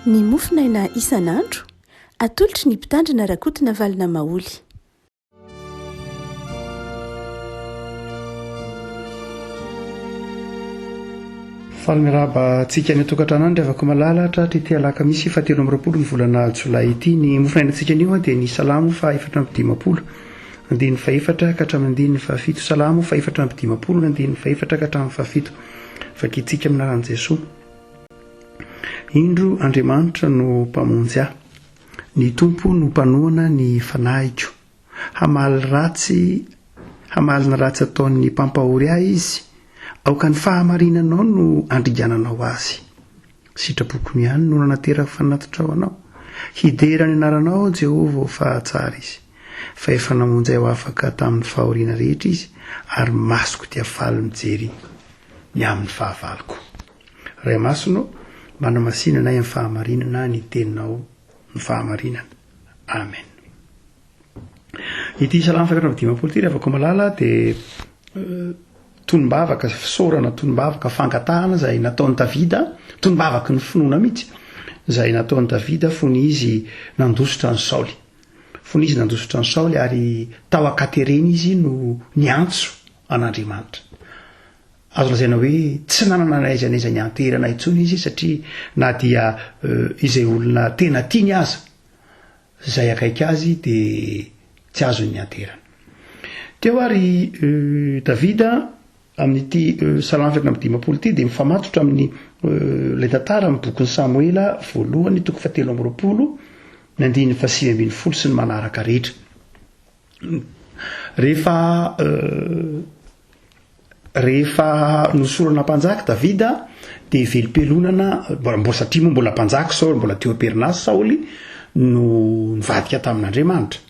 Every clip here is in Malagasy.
Ny mofonaina isan'andro, atolotry ny Mpitandrina Rakotonavalona Maholy. Faly miarahaba antsika any an-tokantrano any ry havako malala tratry ity alakamisy fahatelo amby 20 ny volana jolay ity. Ny mofonainantsika anio dia ny salamo faha 54 andininy fahefatra ka hatramin'ny andininy fahafito. Salamo faha 54 andininy fahefatra ka hatramin'ny fahafito. Vakintsika amin'ny anaran'i Jesoa. Indro Andriamanitra no mpamonjy ahy. Ny Tompo no mpanohana ny fanahiko. Hamaly ratsy hamaly ny ratsy ataon'ny mpampahory ahy Izy. Aoka ny fahamarinanao no andringananao azy. Sitrapoko ihany no nanaterako fanatitra ho Anao. Hidera ny anaranao aho, Jehovah ô, fa tsara Izy. Fa efa namonjy ahy ho afaka tamin'ny fahoriana rehetra Izy, ary masoko dia faly mijery ny amin'ny fahavaloko. Ray Masina ô, manamasina anay amin'ny fahamarinana ny Teninao ny fahamarinana. Amen. Ity Salamo faha 54 ity ry havako malala dia tonom-bavaka, fisaorana, tonom-bavaka, fangatahana izay nataon'i Davida, tonom-bavaky ny finoana mihitsy, izay nataon'i Davida fony izy nandositra an'i Saoly. Fony izy nandositra an'i Saoly ary tao an-katerena izy no niantso an'Andriamanitra. Azo lazaina hoe tsy nanana na aiza na aiza nianteherana intsony izy satria na dia izay olona tena tiany aza izay akaiky azy dia tsy azony nianteherana. Teo ary Davida amin'ity Salamo 54 ity dia mifamatotra amin'ny ilay tantara amin'ny bokin'i Samoela voalohany toko fahatelo amby 20 ny andininy fahasivy ambin'ny folo sy ny manaraka rehetra. Rehefa rehefa nosorana mpanjaka Davida dia velom-pialonana, mbola satria moa mbola mpanjaka Saoly, mbola teo am-perinasa Saoly no nivadika tamin'Andriamanitra.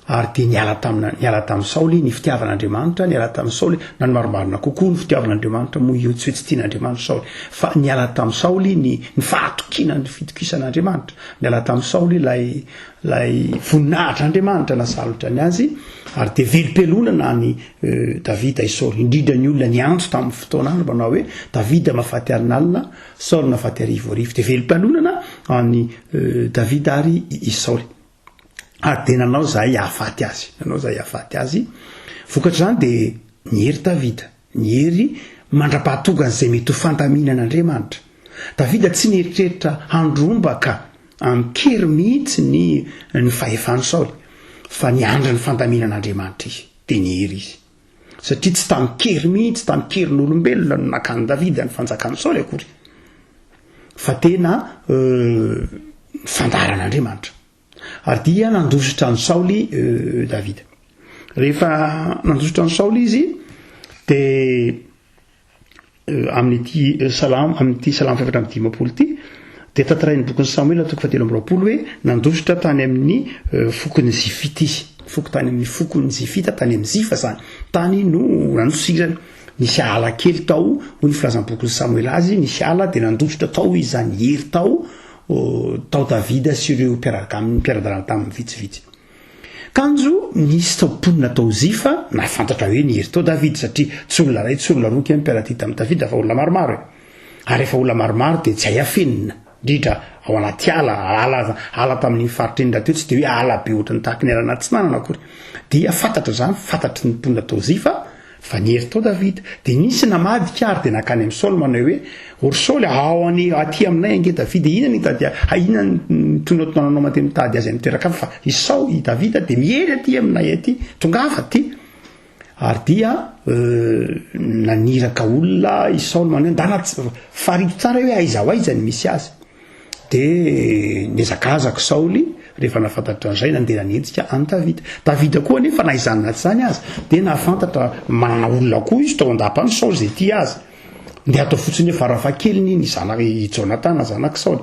Ary dia niala tamina niala tamin'i Saoly ny fitiavan'Andriamanitra, niala tamin'i Saoly, na ny marimarina kokoa ny fitiavan'Andriamanitra moa io tsy hoe tsy tian'Andriamanitra Saoly, fa niala tamin'i Saoly ny ny fahatokiana ny fitokisan'Andriamanitra. Niala tamin'i Saoly ilay Ilay voninahitr'Andriamanitra nasalotra ny azy, ary dia velom-pialonana an'i Davida i Saoly, indrindra ny olona niantso tamin'ny fotoan'andro manao hoe, Davida mahafaty alinalina, Saoly mahafaty arivoarivo. Dia velom-pialonana an'i Davida ary i Saoly. Ary dia nanao izay hahafaty azy. Nanao izay hahafaty azy. Vokatr'izany dia niery Davida. Niery mandra-pahatongan'izay mety ho fandaminan'Andriamanitra. Davida tsy nieritreritra handrombaka An-kery mihitsy ny ny fahefan'i Saoly, fa niandry ny fandaminan'Andriamanitra izy, dia niery izy. Satria tsy tamin-kery mihitsy, tamin-kerin'olombelona no nakan'i Davida ny fanjakan'i Saoly akory, fa tena fandaharan'Andriamanitra. Ary dia nandositra an'i Saoly Davida. Rehefa nandositra an'i Saoly izy, dia Amin'ity salamo, amin'ity salamo fahefatra amby 50 ity, dia tantarain'ny bokin'i Samoela toko fahatelo amby 20 hoe nandositra tany amin'ny fokon'ny Zifita izy. Foko tany amin'ny fokon'ny Zifita, tany amin'ny Zifa izany. Tany no nandosirany. Nisy ala kely tao, hoy ny filazan'ny bokin'i Samoela azy, nisy ala dia nandositra tao izy izany, hery tao, tao Davida sy ireo mpiaraka aminy, mpiara-dalana taminy vitsivitsy. Kanjo nisy tao mponina tao Zifa nahafantatra hoe niery tao Davida, satria tsy olona iray, tsy olona roa kay mpiara-dia tamin'i Davida fa olona maromaro e. Ary rehefa olona maromaro dia tsy hay afenina, indrindra ao anaty ala, ala, ala tamin'iny faritra iny rahateo tsy dia hoe ala be ohatran'ny tahaky ny ala an'Atsinanana akory. Dia fantatra izany, fantatry ny mponina tao Zifa Fa niery tao Davida. Dia nisy namadika ary dia nankany amin'i Saoly manao hoe, O ry Saoly, ao any aty aminay ange Davida, inona no hitady ahy, inona no tonotonanao mandeha mitady azy amin'ny toeran-kafa, fa i Saoly, i Davida dia miery aty aminay aty, tongava aty. Ary dia naniraka olona i Saoly manao hoe, ndana farito tsara hoe aiza ho aiza ny misy azy. Dia nihazakazaka Saoly rehefa nahafantatra an'izay, nandeha nanenjika an'i Davida. Davida koa anefa na izany na tsy izany aza, dia nahafantatra manana olona koa izy tao an-dapan'i Saoly izay tia azy. Ndeha atao fotsiny hoe farafahakeliny ny zanak' i Jonatana zanak'i Saoly.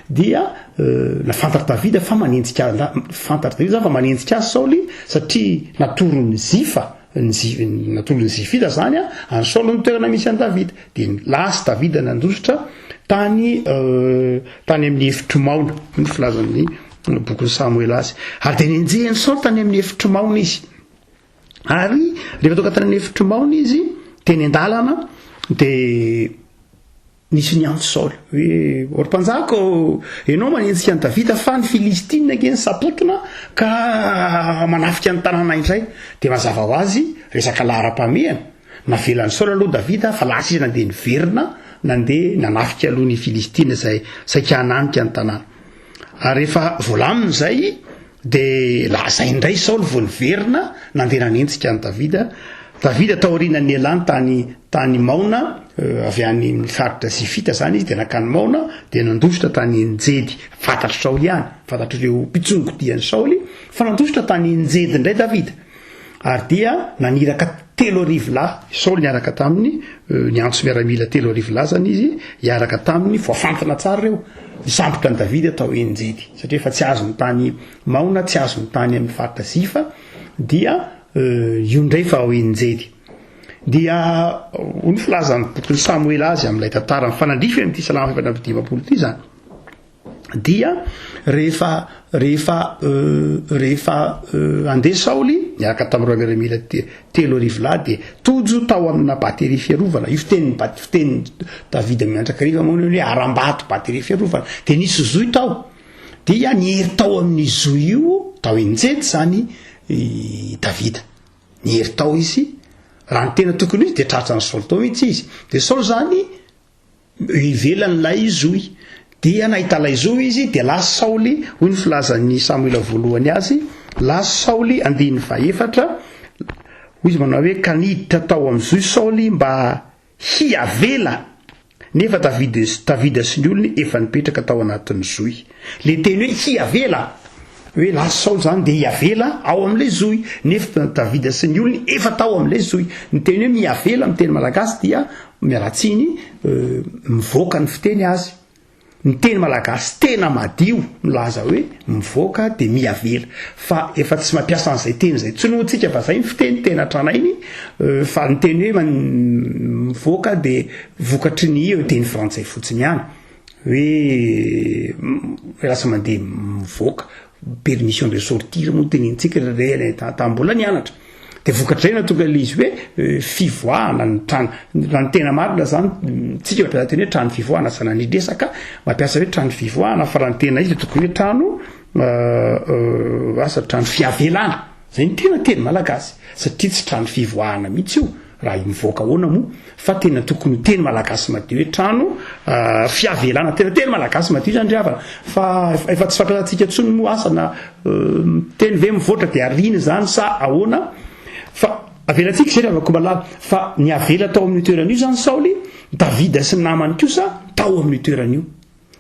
Dia nahafantatr'i Davida fa manenjika, fantatr'i Davida zany fa manenjika azy Saoly satria natoron'i Zifa, ny Zi-, natoron'i Zifita zany an'i Saoly ny toerana misy an'i Davida. Dia lasa Davida nandositra tany tany amin'ny efitr'i Maona, hoy ny filazan'ny bokin'i Samoela azy. Ary dia nenjehin'i Saoly tany amin'ny efitr'i Maona izy. Ary rehefa tonga tany amin'ny efitr'i Maona izy, teny an-dalana, dia. Nisy niantso Saoly hoe, Ry mpanjaka ô, ianao manenjika an'i Davida fa ny Filistina ange nisapotina ka manafika ny tanàna indray. Dia mazava ho azy, resaka laharam-pahamehana. Navelan'i Saoly aloha Davida fa lasa izy nandeha niverina, nandeha nanafika aloha ny Filistina izay saika hananika ny tanàna. Ary rehefa voalamina izay, dia lasa indray Saoly vao niverina nandeha nanenjika an'i Davida. Davida taorian'ny nialany tany tany Maona, avy any amin'ny faritra Zifita izany izy, dia nankany Maona, dia nandositra tany Enjedy. Fantatr'i Saoly ihany, fantatr'ireo mpitsongodian'i Saoly, fa nandositra tany Enjedy indray Davida. Ary dia naniraka 3000 lahy i Saoly niaraka taminy, niantso miaramila 3000 lahy izany izy hiaraka taminy, voafantina tsara ireo, nisambotra an'i Davida tao Enjedy, satria efa tsy azony tany Maona, tsy azony tany amin'ny faritra Zifa, dia io indray fa ao Enjedy. Dia hoy ny filazan'ny bokin'i Samoela azy amin'ilay tantara mifanandrify amin'ity Salamo 54 ity izany. Dia rehefa rehefa rehefa handeha Saoly niaraka tamin'ireo miaramila 3000 lahy dia tojo tao amina bateria fiarovana. Io fitenin'ny bat- fitenin'i Davida miandrakariva moa ny hoe harambato bateria fiarovana. Dia nisy zohy tao. Dia niery tao amin'ny zohy io, tao Enjedy izany i Davida. Niery tao izy. Raha ny tena tokony ho izy dia tratran'i Saoly tao mihitsy izy. Dia Saoly izany Ivelan'ilay zohy. Dia nahita ilay zohy izy, dia lasa Saoly, hoy ny filazan'i Samoela voalohany azy, lasa Saoly, andininy fahefatra, hoy izy manao hoe, ka niditra tao amin'ny zohy Saoly mba hiavela, nefa Davida, Davida sy ny olony efa nipetraka tao anatin'ny zohy. Le teny hoe hiavela, hoe lasa Saoly izany dia hiavela ao amin'ilay zohy, nefa Davida sy ny olony efa tao amin'ilay zohy. Ny teny hoe miavela amin'ny teny malagasy dia Miala tsiny, mivoaka ny fiteny azy. Ny teny malagasy tena madio milaza hoe mivoaka dia miavela. Fa efa tsy mampiasa an'izay teny izay intsony moa tsika fa izay ny fiteny tena tranainy fa ny teny hoe mivoaka dia vokatry ny teny frantsay fotsiny ihany. Hoe lasa mandeha mivoaka, permission de sortir moa no tenenintsika rehefa tamin'ny mbola nianatra. De vokatr'izay nahatonga ilay izy hoe fivoahana ny trano, raha ny tena marina zany tsika mampiasa teny hoe trano fivoahana sanatria resaka mampiasa hoe trano fivoahana fa raha ny tena izy de tokony hoe trano asa trano fiavelana, zay ny tena teny malagasy satria tsy trano fivoahana mihitsy io raha mivoaka ahoana moa fa tena tokony ho teny malagasy madio hoe trano fiavelana, tena teny malagasy madio zany ry havana fa efa tsy fampiasantsika intsony moa asa na teny ve mivoatra dia ariana izany sa ahoana fa avelantsika izay ry havako malala fa ny avela tao amin'io toerana io zany Saoly, Davida sy ny namany kosa tao amin'io toerana io.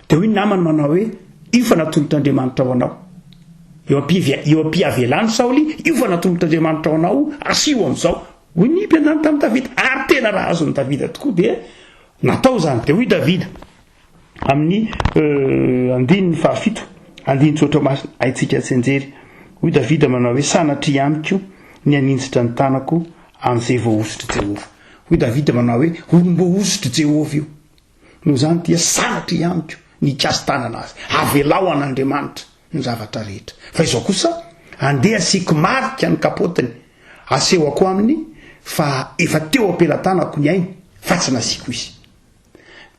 Dia hoy ny namany manao hoe, Io fa natolotr'Andriamanitra ho anao. Eo am-pivy, eo am-piavelany Saoly, io fa natolotr'Andriamanitra ho anao, asio amin'izao. Hoy ny mpiandany tamin'i Davida. Ary tena raha azon'i Davida tokoa dia natao izany. Dia hoy Davida amin'ny andininy fahafito, andinin-tsoratra masina haintsika tsianjery. Hoy Davida manao hoe, Sanatria amiko ny haninjitra ny tanako amin'izay voahosotr'i Jehovah. Hoy Davida manao hoe, Olom-boahosotr'i Jehovah io. Noho izany dia sanatria amiko ny hikasi-tanana azy. Avelao an'Andriamanitra ny zavatra rehetra. Fa izao kosa, andeha asiako marika ny kapaotiny, asehoko aminy fa efa teo am-pelatanako ny ainy, fa tsy nasiako izy.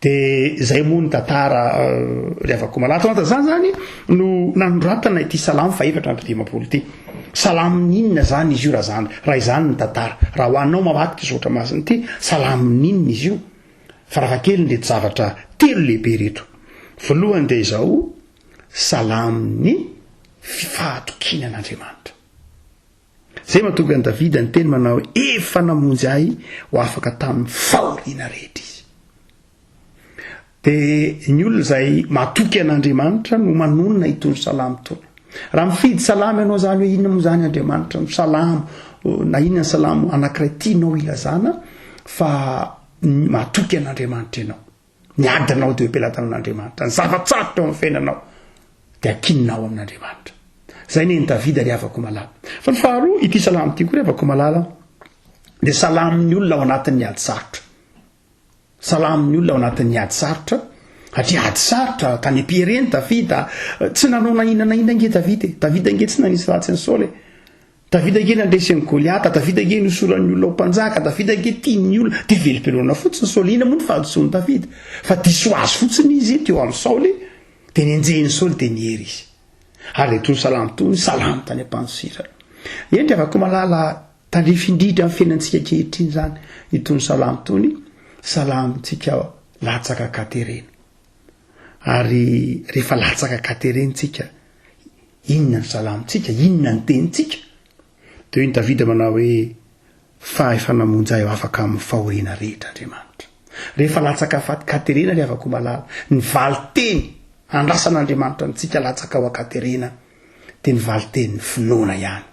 Dia izay moa ny tantara ry havako malala. Tao anatin'izany izany no nanoratana ity salamo fahefatra amby dimampolo ity. Salamon'inona izany izy io raha izany, raha izany ny tantara? Raha ho anao mamaky ity soratra masina ity, salamon'inona izy io? Farafahakeliny ireto zavatra telo lehibe ireto. Voalohany dia izao, salamon'ny fahatokiana an'Andriamanitra. Izay mahatonga an'i Davida niteny manao hoe, Efa namonjy ahy ho afaka tamin'ny fahoriana rehetra Izy. Dia ny olona izay matoky an'Andriamanitra no manonona itony salamo itony. Raha mifidy salamo ianao izany hoe inona moa izany Andriamanitra no salamo, na inona ny salamo anankiray tianao ilazana fa matoky an'Andriamanitra ianao. Ny adinao dia eo am-pelatanan'Andriamanitra. Ny zava-tsarotra eo amin'ny fiainanao dia ankininao amin'Andriamanitra. Izay nen'i Davida ry havako malala. Fa ny faharoa, ity salamo ity koa ry havako malala dia salamon'ny olona ao anatin'ny ady sarotra. Salamon'ny olona ao anatin'ny ady sarotra, satria ady sarotra tany am-pierena Davida, tsy nanao na inona na inona ange Davida e. Davida ange tsy nanisy ratsy an'i Saoly e. Davida ange nandresy an'i Goliata, Davida ange nosoran'ny olona ho mpanjaka, Davida ange tian'ny olona, dia velom-pelona fotsiny Saoly. Inona moa ny fahadisoan'i Davida? Fa diso azy fotsiny izy teo amin'i Saoly, dia nenjehin'i Saoly dia niery izy. Ary dia itony salamo itony, salamo tany am-pandosirana. Eny ry havako malala, tandrify indrindra amin'ny fiainantsika ankehitriny izany itony salamo itony, salamontsika latsaka an-katerena. Ary rehefa latsaka an-katerena tsika, inona ny salamontsika, inona ny tenintsika? Dia hoy ny Davida manao hoe, Fa efa namonjy ahy ho afaka amin'ny fahoriana rehetra Andriamanitra. Rehefa latsaka an-katerena ry havako malala, ny valin-teny andrasan'Andriamanitra amintsika latsaka ao an-katerena dia ny valin-tenin'ny finoana ihany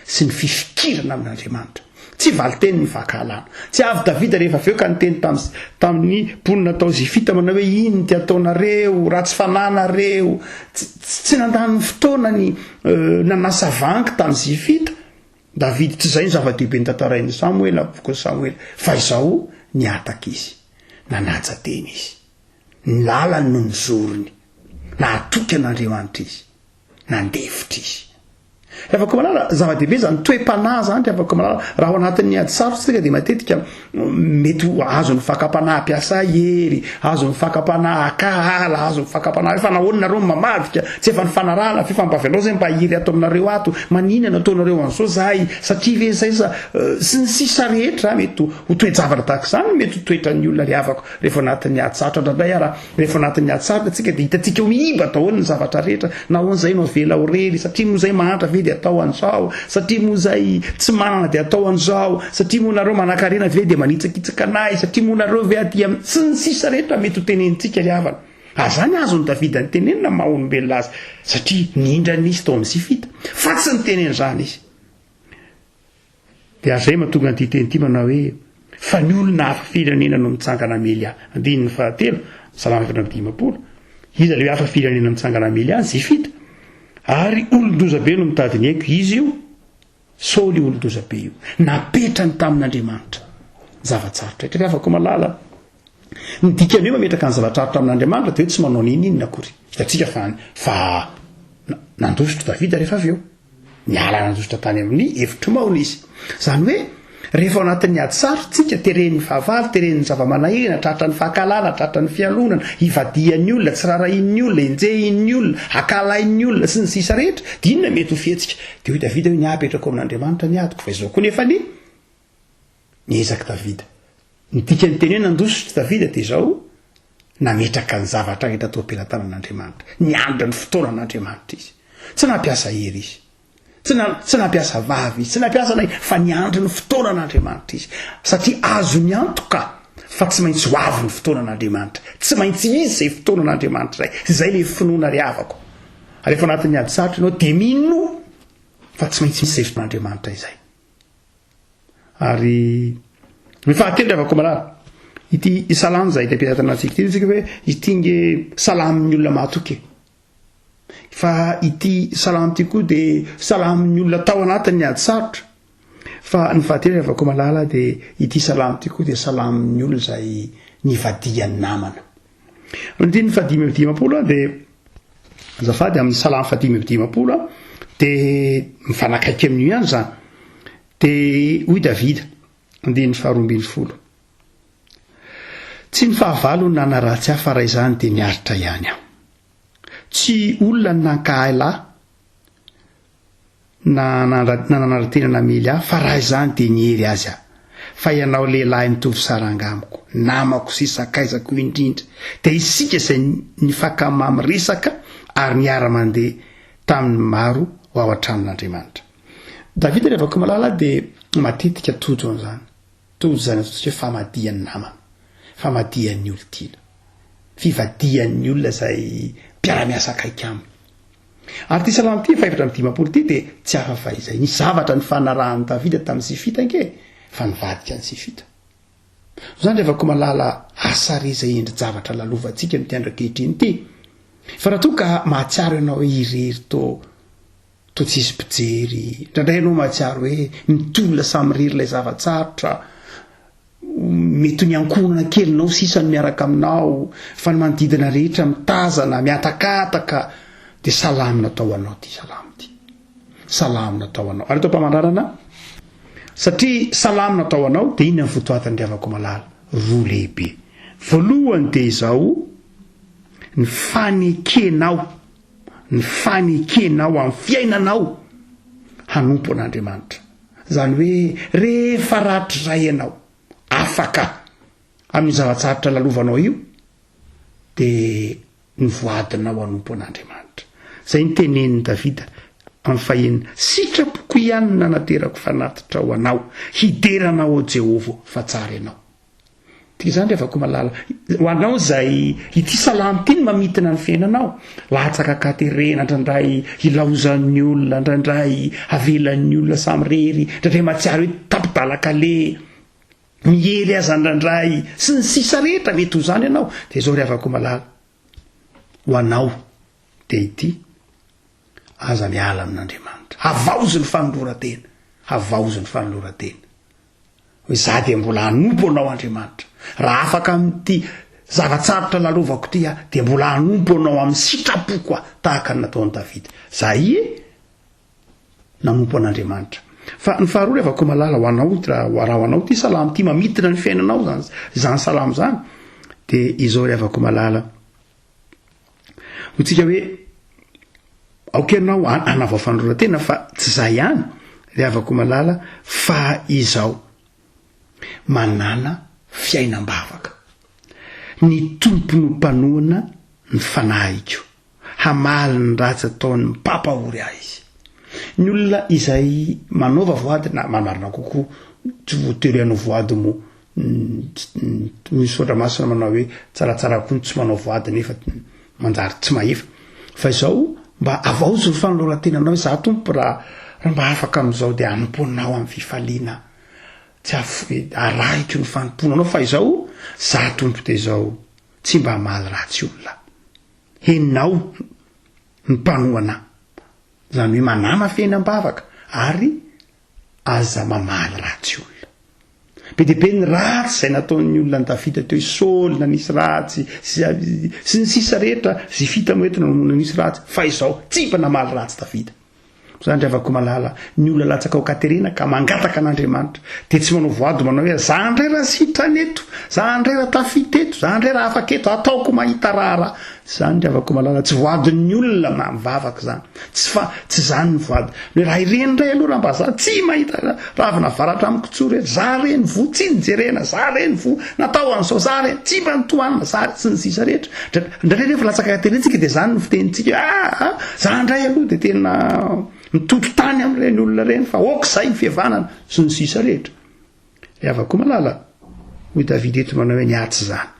sy ny fifikirana amin'Andriamanitra. Tsy valin-tenin'ny fankahalana. Tsy avy Davida rehefa avy eo ka niteny tamin'ny tamin'ny mponina tao Zifita manao hoe ino ty ataonareo, ratsy fanahy nareo. Tsy, tsy nandany ny fotoanany nanasa vangy tany Zifita. David, tsy izay no zava-dehibe notantarain'i Samoela, bokin'i Samoela, fa izao, nihataka izy, nanaja tena izy, ny lalany no nozoriny, nahatoky an'Andriamanitra izy, nandefitra izy. Ry havako malala, zava-dehibe izany toe-panahy izany, ry havako malala, raha ao anatin'ny ady sarotra isika dia matetika mety ho azon'ny fakam-panahy hampiasa hery, azon'ny fakam-panahy hankahala, azon'ny fakam-panahy hoe fa nahoana nareo no mamadika, tsy efa nifanarahana ve fa mba avelao zay mba hiry ato aminareo ato, maninona no ataonareo an'izao zahay, satria ve zay sa, sy ny sisa rehetra, mety ho toe-javatra tahaka izany no mety ho toetran'ny olona ry havako rehefa anatin'ny ady sarotra, indraindray ara Rehefa anatin'ny ady sarotra tsika dia hitantsika ho miiba daholo ny zavatra rehetra, nahoana izay no avela ho rery, satria moa izay mahantra ve dia atao an'izao, satria moa izay tsy manana dia atao an'izao, satria moa nareo manankarena ve dia manitsakitsaka anay, satria moa nareo ve aty amin'ny, sy ny sisa rehetra mety ho tenenintsika ry havana. Ary izany azon'i Davida notenenina maha olombelona azy, satria nindrana izy tao amin'ny Zifita, fa tsy niteny an'izany izy. Dia izay mahatonga an'ity teny ity manao hoe, Fa ny olona hafa firenena no mitsangana hamely ahy. Andininy fahatelo, Salamo 54. Iza ilay hafa firenena mitsangana hamely ahy? Zifita. Ary olon-doza be no mitady ny aiko. Iza io? Saoly io olon-doza be io. Napetrany tamin'Andriamanitra. Zava-tsarotra. Ry havako malala, ny dikan'ny hoe mametraka ny zava-tsarotra amin'Andriamanitra dia hoe tsy manao n'inon'inona akory. Hitantsika fa fa nandositra Davida rehefa avy eo. Niala nandositra tany amin'ny efitr'i Maona izy. Izany hoe, rehefa ao anatin'ny ady sarotra isika, teren'ny fahavalo, teren'ny zava-manahirana, tratran'ny fankahalana, tratran'ny fialonana, ivadihan'ny olona, tsy rarahian'ny olona, enjehin'ny olona, ankahalain'ny olona, sy ny sisa rehetra, dia inona mety ho fihetsika? Dia hoy Davida hoe, Ny ahy apetrako amin'Andriamanitra ny adiko, fa izao koa nefa anie, ny ezak'i Davida. Ny dikan'ny teny hoe nandositra Davida dia izao, nametraka ny zavatra rehetra teo am-pelatanan'Andriamanitra. Niandry ny fotoanan'Andriamanitra izy. Tsy nampiasa hery izy. Tsy na, tsy nampiasa vava izy. Tsy nampiasa na, fa niandry ny fotoanan'Andriamanitra izy. Satria azony antoka fa tsy maintsy ho avy ny fotoanan'Andriamanitra. Tsy maintsy hisy izay fotoanan'Andriamanitra izay. Izay ilay finoana ry havako. Rehefa anatin'ny ady sarotra ianao dia minoa fa tsy maintsy misy izay fotoan'Andriamanitra izay. Ary ny fahatelo ry havako malala, ity salamo izay itapiratana antsika ity isika hoe ity nge salamon'ny olona mahatoky e. Fa ity salamo ity koa dia salamon'ny olona tao anatin'ny ady sarotra. Fa ny fahatelo ry havako malala dia ity salamo ity koa dia salamon'ny olona izay nivadihan'ny namana. Ny andininy fahadimy amby 50 dia azafady amin'ny salamo fahadimy amby 50 dia mifanakaiky amin'io ihany izany. Dia hoy Davida, andininy faharoa ambin'ny folo, Tsy ny fahavalo no nanaratsy ahy fa raha izany dia niaritra ihany aho. Tsy olona no nankahala ahy na nanara-tena namely ahy fa raha izany dia niery azy aho. Fa ianao lehilahy mitovy saranga amiko, namako sy sakaizako indrindra, dia isika izay nifankamamy resaka ary niara-mandeha tamin'ny maro ho ao an-tranon'Andriamanitra. Davida Ravakomalala dia matetika tojo an'izany. Tojo izany ataontsika hoe famadihan'ny namana, famadihan'ny olon-tiana, fivadihan'ny olona izay mpiara-miasa akaiky aminy. Ary ity salamo ity, fahefatra amby 50 ity dia tsy hafa fa izay. Nisy zavatra nifanarahan'i Davida tamin'ny Zifita ange fa nivadika ny Zifita. Izany Ravakomalala asa re izay endri-javatra lalovantsika amin'ity andro ankehitriny ity. Fa raha toa ka mahatsiaro ianao hoe irery toa Toa tsisy mpijery. Indraindray ianao mahatsiaro hoe mitolona samirery ilay zava-tsarotra. Mety ho ny ankohonana kelinao sisa no miaraka aminao, fa ny manodidina rehetra mitazana, mihatakataka. Dia salamo natao ho anao ity salamo ity. Salamo natao anao. Ary eto am-pamaranana, satria salamo natao anao, dia inona ny votoatiny ry havako malala? Roa lehibe. Voalohany dia izao, ny fanekenao, ny fanekenao amin'ny fiainanao hanompo an'Andriamanitra. Izany hoe rehefa rahatrizay ianao afaka amin'io zava-tsarotra lalovanao io, dia ny voadinao hanompo an'Andriamanitra. Izay no tenenin'i Davida amin'ny fahenina, Sitrapoko ihany ny nanaterako fanatitra ho anao, hidera anao aho Jehovah, fa tsara ianao. Dia izany ry havako malala, ho anao izay ity salamo ity no mamintina ny fiainanao, latsaka an-katerena indraindray, ilaozan'ny olona indraindray, avelan'ny olona samirery, indraindray mahatsiaro hoe tapi-dalan-kaleha, miery aza indraindray, sy ny sisa rehetra, mety ho izany ianao. Dia izao ry havako malala, ho anao dia ity, aza miala amin'Andriamanitra. Havaozy ny fanoloran-tena, havaozy ny fanoloran-tena. Hoe za dia mbola hanompo anao Andriamanitra. Raha afaka amin'ity zava-tsarotra lalovako ity aho, dia mbola hanompo anao amin'ny sitrapoko aho, tahaka ny nataon'i Davida. Za ie nanompo an'Andriamanitra. Fa ny faharoa ry havako malala, ho anao, raha ho anao ity salamo ity, mamintina ny fiainanao izany, izany salamo izany, dia izao ry havako malala, hoy tsika hoe, aoka ianao hanavao fanoloran-tena fa tsy za ihany ry havako malala fa izao, manàna fiainam-bavaka. Ny Tompo no mpanohana ny fanahiko. Hamaly ny ratsy ataon'ny mpampahory ahy izy. Ny olona izay manaova voady na marimarina kokoa, tsy voatery hanao voady moa, ny soratra masina manao hoe tsaratsara koa ny tsy manao voady nefa manjary tsy mahefa. Fa izao mba avaozy ny fanoloran-tenanao hoe za Tompo raha raha mba afaka amin'izao dia hanompo anao amin'ny fifaliana tsy afoy, arahiko ny fanompoana anao fa izao za Tompo dia izao tsy mba hamaly ratsy olona. Henonao ny mpanohana, izany hoe manàna fiainam-bavaka ary aza mamaly ratsy olona. Be dia be ny ratsy izay nataon'ny olona an'i Davida teo, i Saoly nanisy ratsy, sy sy ny sisa rehetra, Zifita moa eto no nanisy ratsy, fa izao tsy mba namaly ratsy Davida. Zany ry havako malala, ny olona latsaka ao an-katerena ka mangataka an'Andriamanitra, dia tsy manao voady manao hoe za ndray raha sitrana eto, za ndray raha tafita eto, za ndray raha afaka eto, ataoko mahita raharaha. Zany ry havako malala, tsy voadin'ny olona na mivavaka izany. Tsy fa, tsy izany ny voady. Ny hoe raha ireny ndray aloha raha mba za tsy mahita ravina varatra amiko tsory e, za reny voa tsy nijerena, za reny voa natao an'izao, za reny tsy mba nitohanina, za sy ny sisa rehetra. Indraindray rehefa latsaka an-tery tsika dia izany no fitenintsika hoe ah, ah, za indray aloha dia tena mitotro tany amin'ireny olona ireny fa ok izay ny fihavanana sy ny sisa rehetra. Ry havako malala, hoy Davida eto manao hoe ny ahy tsy izany.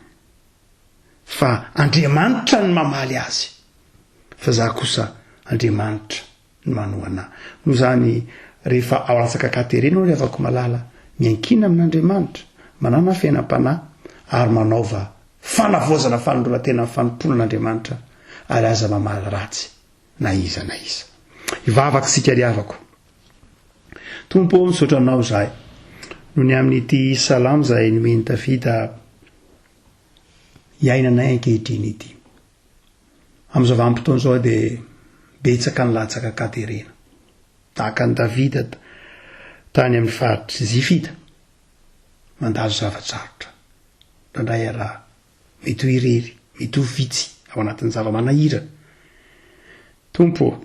Fa Andriamanitra no mamaly azy. Fa za kosa Andriamanitra no manohana ahy. Noho izany, rehefa ao latsaka an-katerena ianao ry havako malala, miankina amin'Andriamanitra, manàna fiainam-panahy ary manaova fanavaozana fanoloran-tena amin'ny fanompoana an'Andriamanitra ary aza mamaly ratsy na iza na iza. Hivavaka isika ry havako. Tompo ô, misaotra Anao izahay noho ny amin'ity salamo izay nomen'i Davida iainanay ankehitriny ity. Amin'izao vanim-potoana izao dia betsaka ny latsaka an-katerena. Tahaka an'i Davida tany amin'ny faritr'i Zifita, mandalo zava-tsarotra. Indraindray ara mety ho irery, mety ho vitsy ao anatin'ny zava-manahirana. Tompo ô,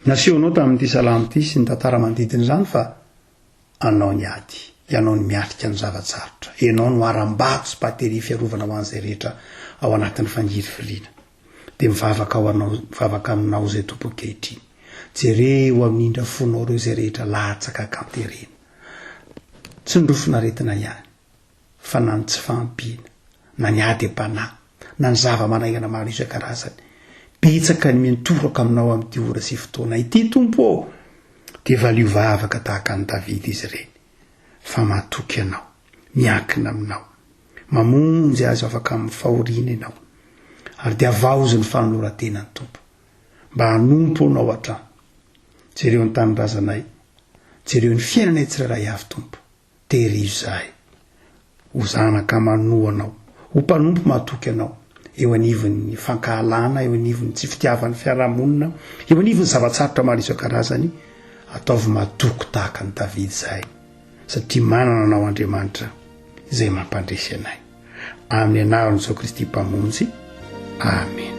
nasehonao tamin'ity salamo ity sy ny tantara manodidina izany fa Anao ny ady, Ianao no miatrika ny zava-tsarotra, Ianao no harambato sy bateria fiarovana ho an'izay rehetra ao anatin'ny fangirifiriana. Dia mivavaka ho Anao, mivavaka Aminao izay Tompo ankehitriny. Jereo amin'ny indra fonao ireo izay rehetra latsaka an-katerena. Tsy ny rofin'aretina ihany. fa na ny tsy fahampiana, na ny ady am-panahy, na ny zava-manaingana maro isan-karazany. Betsaka ny miantoraka aminao amin'ity ora sy fotoana ity, Tompo ô! Dia valio vavaka tahaka an'i Davida izy ireny, fa matoky Anao, miankina Aminao. Mamonjy azy ho afaka amin'ny fahoriana Ianao, ary dia havaozy ny fanoloran-tenany, Tompo, mba hanompo Anao hatrany. Jereo ny tanindrazanay, jereo ny fiainanay tsirairay avy, Tompo. Tehirizo izahay ho zanaka manoa Anao, ho mpanompo mahatoky Anao. Eo anivon'ny fankahalana, eo anivon'ny tsy fitiavan'ny fiarahamonina, eo anivon'ny zava-tsarotra maro isan-karazany, ataovy matoky tahaka an'i Davida izahay, satria manana Anao Andriamanitra izay mampandresy anay. Amin'ny anaran'i Jesoa Kristy Mpamonjy. Amena.